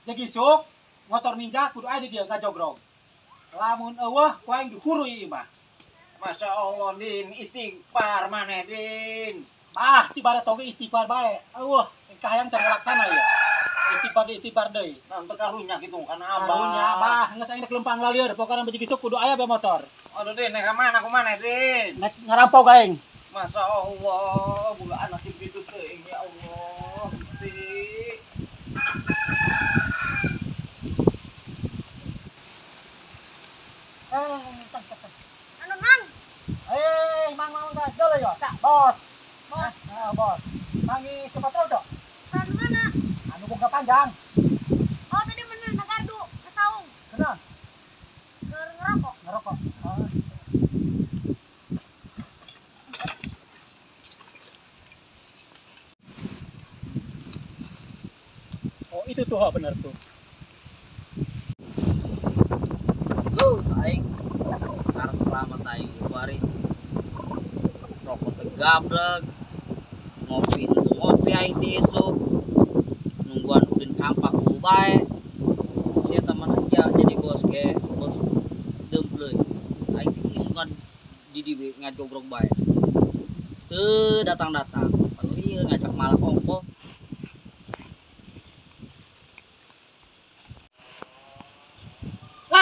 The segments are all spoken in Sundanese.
Jadi isuk motor Ninja kudu aya di dieu ngajogrog. Lamun eueuh ku aing dihuruy ieu mah. Masya Allah Din, istighfar maneh Din. Ah, ti bare toge istighfar bae. Eueuh, kahayang can laksana ieu. Istighfar deui, istighfar deui. Nah, teu karunya kitu kana abah. Karunya abah, geus aing rek lempang lalieur, pokona biji isuk kudu aya be motor. Aduh Din, naik ka mana kumaneh Din? Naik ngarampok aing. Masya Allah, boga anak kitu teuing ya Allah. Gusti. Tang, tang, tang. Anu Mang? Mang, mang, mang, dulu yo, sak, bos. Bos. Ah, bos. Mangi sepatrol dok. Anu mana? Anu boga panjang. Oh, tadi bener na gardu, na saung. Kenal? Keur ngerokok. Ngerokok. Oh. Oh, itu tuh bener tuh. Aing harus selamat aing bari rokok teu gablek ngopi teu ngopi aing ti isuk nungguan Udin kampak ku bae sia teman aja jadi bos ge bos dempleuy aing ti isuk kan di di ngajogrok bae teu datang-datang lieur ngajak malak ongko.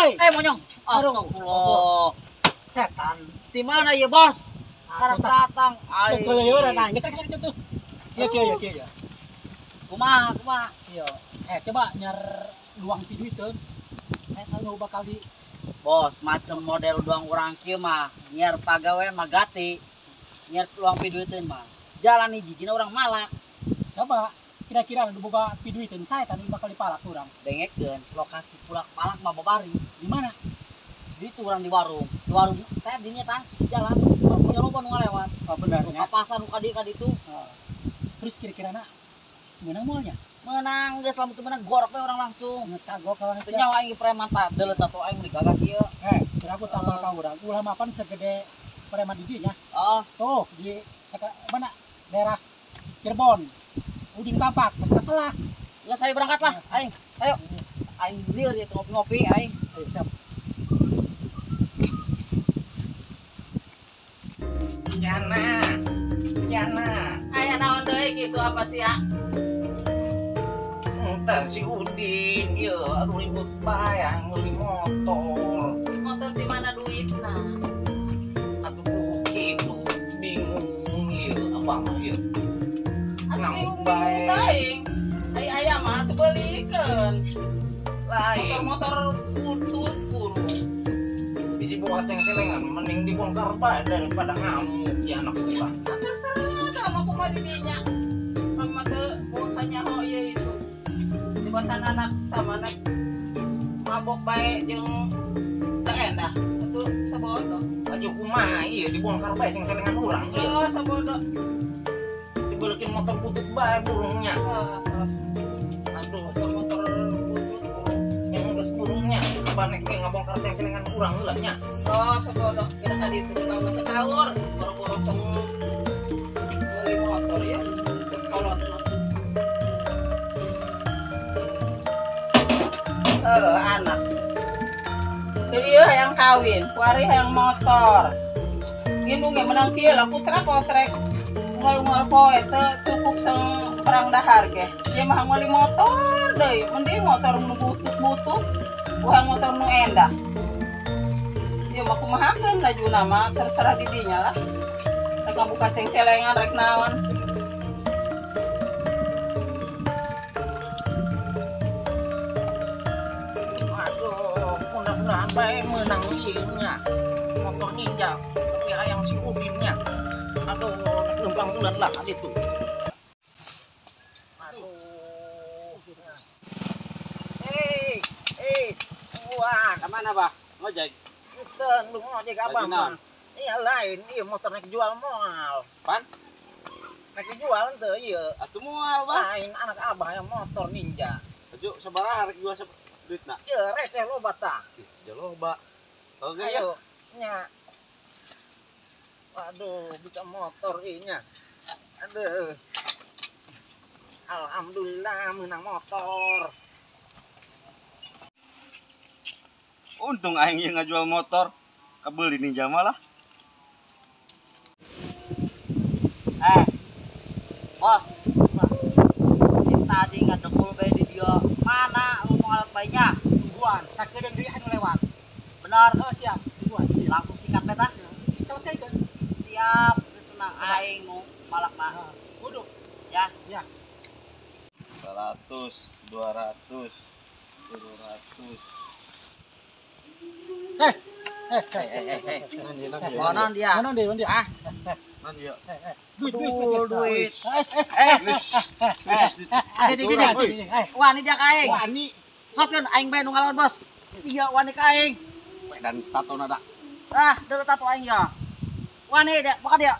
Hei, monyong. Astagfirullah. Setan. Di mana ya, Bos? Sekarang datang. Ai. Keleueuran nah, geus geus tuh. Ieu kieu ya, kieu ya. Kumaha, kumaha? Iya. Coba nyar luang ti duiteun. Anu bakal di Bos, macem model doang urang kieu mah, nyiar pagawean mah gati. Nyiar luang piduiteun mah. Jalan hiji-hijina urang malak. Coba kira-kira anu boga piduiteun sae tanu bakal dipalak urang. Dengekeun lokasi pulak palak mah babari. Di mana? Di itu urang di warung. Di warung teh dinya tah sisi jalan. Punya loba nu ngalewat. Oh bener Nu nya. ka pasar nu ka dieu ka ditu. Oh. Terus kira-kirana meunang moal nya? Meunang geus lamun teu meunang gorok we urang langsung. Geus kagok kawan Teu nyawa aing preman tah deuleut atuh aing digagah kieu. Kira aku tambah ka urang. Ulah mapan segede preman di dieu nya. Oh, tuh di mana? Daerah Cirebon. Udin Kampak, geus kakelah. Geus ayo berangkat lah aing. Ayo. Aing lieur ya ngopi-ngopi aing. Ayo siap. Yana. Yana. Aya naon deui kitu apa sih ya? Entah si Udin ieu aduh ribut bae yang meuli motor. Motor di mana duitna? Atuh kitu bingung ieu abah mah ieu. Atuh Ngamuk bingung bae. teuing. Ai aya mah atuh beulikeun. Lain. Motor-motor butut buru. Bisi boga ceng-celengan mending dibongkar bae daripada ngamuk ya anak gua. Terserah tah mah kumaha di dinya. Mama teu boga nyaho ieu itu. Dibotan anak tah mana mabok bae jeung teu endah. Atuh sabodo. Aju kumaha ieu dibongkar bae ceng-celengan urang ieu. Oh, sabodo. Dibeulekin motor butut bae burungnya. Oh, aduh, motor-motor butut burung. Yang geus burungnya banek ge ngabongkar ceng-celengan urang heula nya. Oh, sabodo kira ka ditu mah teu kaur, boro-boro seng meuli motor ya. Kolot mah. Anak. Jadi ieu hayang kawin, kuari hayang motor. Ginung ge menang kieu lah putra kotrek. Unggal-unggal poe teu cukup seng perang dahar ge. Ieu mah meuli motor deui, mending motor nu butut-butut, uang motor nu endah. Ieu mah kumahakeun lajuna mah terserah di dinya lah. Rek ngabuka ceng-celengan rek naon. Aduh, mudah-mudahan bae meunang ieu nya. Motor Ninja, tapi hayang si Udinnya. Aduh, nek lempang bulan lah itu. Aduh. Hei, hei. Wah, ke mana, Bah? Ngojek? Bukan, lu ngojek abah mah. Iya lain, iya motor nek jual moal. Pan? Nek dijual teu ieu. Atuh moal, Bah. Lain anak abah yang motor Ninja. Aju sabaraha rek jual duitna? Ieu receh loba tah. Ih, loba. Oke, ayo. Nya. Waduh, bisa motor ieu nya. Aduh. Alhamdulillah menang motor. Untung aing ieu ngajual motor. Kebeuli Ninja mah lah. Bos. Tadi ngadekul bae di dia. Mana ngomong alat bayinya? Tungguan, sakedeung deui anu lewat. Benar. Oh, siap. Tungguan. Siap. Langsung sikat beta. Selesai kan? Siap, geus tenang aing nu malak mah. Kudu. Ya. Ya. 100, 200, 300. Konon dia. Konon dia, dia. Ah. Non dia. Duit, duit. S S S. Cicing. Wani dia ka aing. Wani. Sotkeun aing bae nu ngalawan, Bos. Iya, wani ka aing. Dan tato nada. Ah, deuleu tato aing ya. Wani dia, maka dia.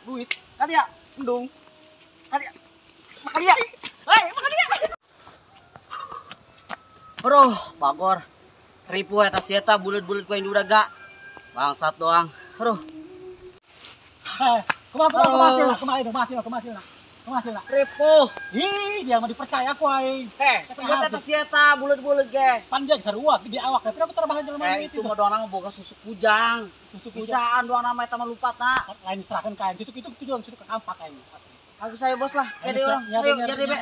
Duit. Ka dia. Endung. Ka dia. Maka dia. Hei, maka dia. Bro, bagor. Ripu eta si eta buleud-buleud ku aing duraga. Bangsat doang. Aduh. Kumaha hasilna. Ripu. Ih, dia mah dipercaya ku aing. Sebut eta si eta buleud-buleud ge. Pan dia sarua di awak, tapi aku terbahan jelema itu mah doang boga susu kujang. Susu kujang. Bisaan doang nama eta mah lupatna. Lain diserahkeun ka aing. Susu itu tujuan susu ke kampak aing asli. Aku saya bos lah. Jadi orang. Ayo jadi be.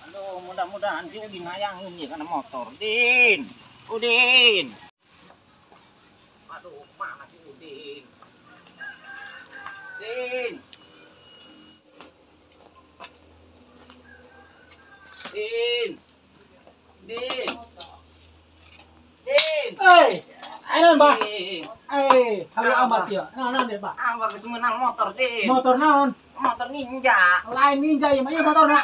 Aduh, mudah-mudahan si Udin hayangin ya karena motor. Din, Udin. Aduh, mana si Udin? Din. Din. Din. Din. Hei, ayo Mbak. Eh, halo amat ya. Naon deh, Pak? Abah geus meunang motor, Din. Motor naon? Motor Ninja. Lain Ninja ieu mah, ieu motor na.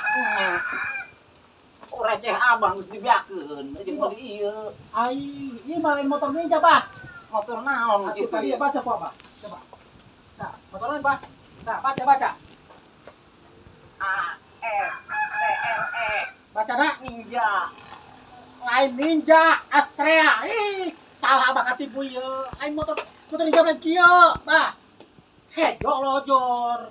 Oh, receh abang geus dibeakeun, jeung meuli ieu. Ai, ieu mah lain motor Ninja, Pak. Motor naon Atuh gitu tadi ya? baca kok, Pak. Coba. Nah, motor naon, Pak? Nah, baca baca. A S T R E. Baca dah. Ninja. Lain Ninja, Astrea. Ih, salah abah katipu ieu. Lain motor motor Ninja lain kieu, Pak. Hejo lojor.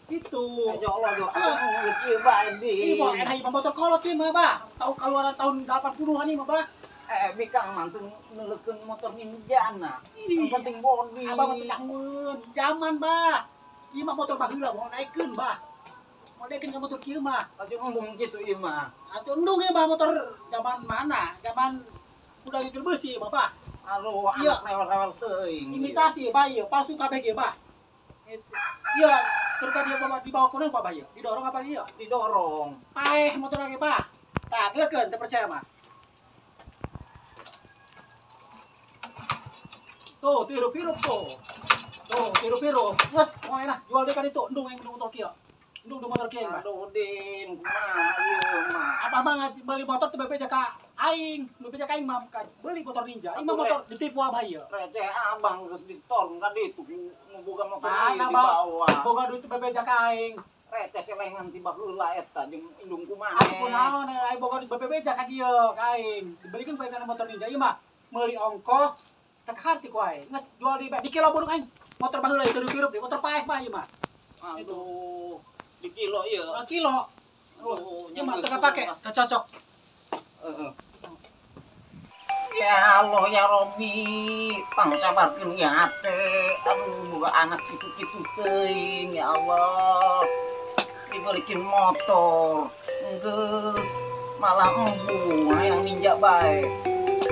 Itu. Ya Allah, yo. Geus ieu bae, Din. Ih, mau enak ieu motor kolot ieu mah, Pak. Tahu keluaran tahun 80-an ieu mah, Pak. Bikang mah teu neuleukeun motor Ninja na. Ih, Yang penting body. Abah mah teu kangen zaman, Bah. Ieu mah motor baheula mau naikeun, Bah. Mau naikeun ka motor kieu mah. Atuh embung kitu ieu mah. Atuh endung ieu mah motor zaman mana? Zaman udah gigil besi, Bapak. Aduh, Iya. anak rewel-rewel teuing. Imitasi, Bah, ieu palsu kabeh ge, Bah. Iya, terus dia bawa dibawa kuno Pak, Bah, ieu. Didorong apa ieu? Didorong. Paeh motor lagi, Pak. Tah, dileukeun teu percaya mah. Tuh, tirup-tirup tuh. Tuh, tirup-tirup. Geus, mau enak jual deui ka ditu, endung yang motor kieu. Endung motor kieu, Pak. Aduh, Din, kumaha ieu mah. Apa mah beli motor teu bebeja ka aing, nu bebeja ka aing mah ka beli motor Ninja. Aing mah motor ditipu abah ieu. Receh abang geus ditorong ka ditu nu boga motor ieu Mana, dibawa. Boga duit teu bebeja ka aing. Receh celengan tiba heula eta jeung indung kumaha. Aku kunaon aing boga duit bebeja ka dieu ka aing. Dibelikeun ku aing kana motor Ninja ieu mah meuli ongkoh teu kaharti ku aing. Geus jual di di kilo buruk aing. Motor baheula ieu tirup-tirup di motor paeh mah ieu mah. Aduh, di kilo ieu. 2 kilo. Aduh, Ieu mah teu kapake, teu cocok. Heeh. Ya Allah ya Robi, pangsabarkeun ya hate. Aduh, boga anak kitu-kitu teuing ya Allah. Dibelikin motor, geus malah embung hayang Ninja bae.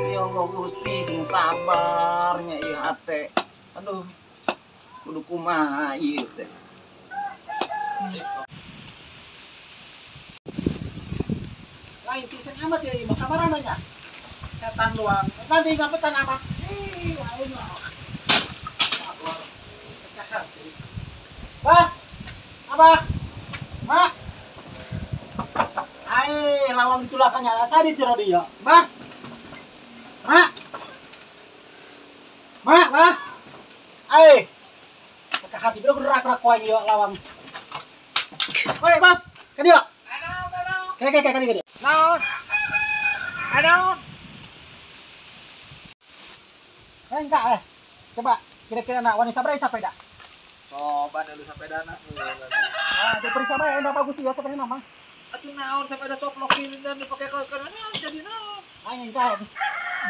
Ya Allah Gusti sing sabar nya ieu hate. Aduh, kudu kumaha ieu teh. Lain pisan amat ya ieu mah kamarana nya. Setan doang. Nanti ngapetan amat. Ih, lain lah. Bah. Abah. Mak. Ai, lawang ditulakannya. Asa ditiro dia. Mak. Mak. Mak, mak. Ai. Ke hati bro gerak-gerak ku aing ieu lawang. Oi, Bos. Ka dieu. Kayak kayak kayak dia. Naon? Naon? Enggak eh. Coba kira-kira nak wani sabra sampai dak? Coba dulu sepedana. Ah, diperiksa bae endah bagus ieu sepedana mah. Atuh naon sepeda coplok ini dan dipake kana naon jadi naon. Aing tah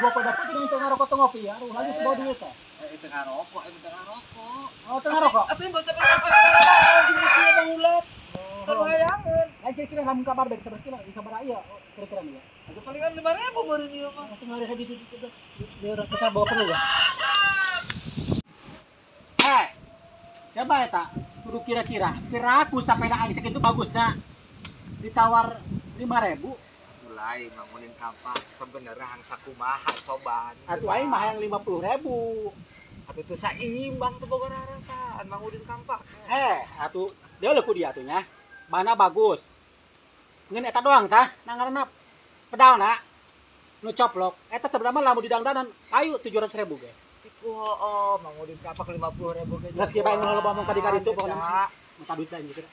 dua pada putih dengan tengah rokok tengah ngopi ya. Aduh, lagi sebawa duit teh. Itu ngarokok, itu ngarokok. Oh, tengah rokok. Atuh bahasa apa naon jeung kieu Bang Ulat. Sabayangeun. Lain kira-kira lamun kabar baik sabar kira sabar ieu kira-kira nih ya. Atuh palingan 5.000 meureun ieu mah. Langsung hari di kita bawa perlu ya. Coba eta kudu kira-kira. Piraku sepeda aing sakitu bagusna. Ditawar 5.000. Mulai bangunin kampak sebenarnya hang sakumaha cobaan. Atuh aing mah hayang 50.000. Atuh teu saimbang teu boga rarasaan bangunin kampak. Atuh deuleu ku dia atuh nya. Mana bagus. Ngeun eta doang tah, na ngaranna pedalna nu coplok. Eta sebenarnya lamun didangdanan ayu 700.000 ge. Tipu hooh, bangunin kampak 50.000 ge. Geus kieu bae nu loba mong kadi-kadi itu pokona. Minta duit lain gitu.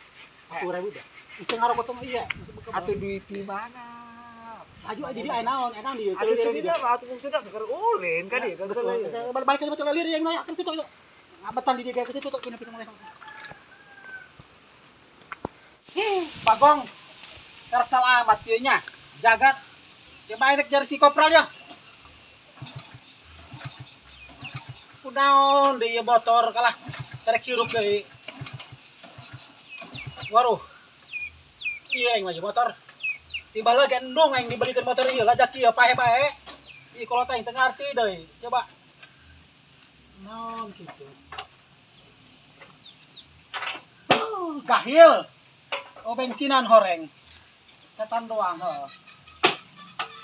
10.000 dah. Geus teu ngarokok teh iya. Atuh duit di mana? Aju di dia naon, naon di. Atuh di dia mah atuh maksudna keur ulin kan ieu. Balik ke tempat lir yang nanya kan kitu itu. Ngabetan di dia kitu tuh kena pintu mulai. Hih, Bagong. Tersal amat ieu nya. Jagat. Coba rek jari si kopral ya. Kunaon deui ieu motor kalah terek hirup deui. Waduh. Ieu aing mah motor. Tiba lagi endung aing dibelikeun motor ieu lajak ieu pae-pae. Ieu kolot aing teu ngarti deui. Coba. Naon kitu. Gahil. Oh bensinan horeng. Setan doang heuh.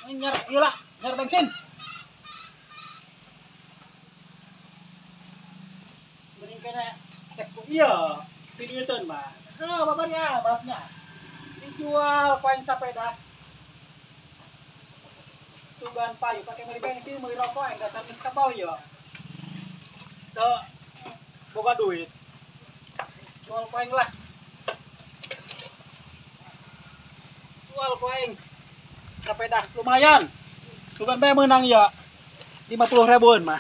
Nyer ieu lah, nyer bensin. Mending kena ieu pidieuteun mah. Heuh babari amatnya. Dijual koin sepeda. Sugan payu pakai beli bensin, beli rokok aing dasar geus kebal ieu. Teu boga duit. Jual koin lah. Jual koin sepeda lumayan. Sugan bae meunang ya 50.000-an mah.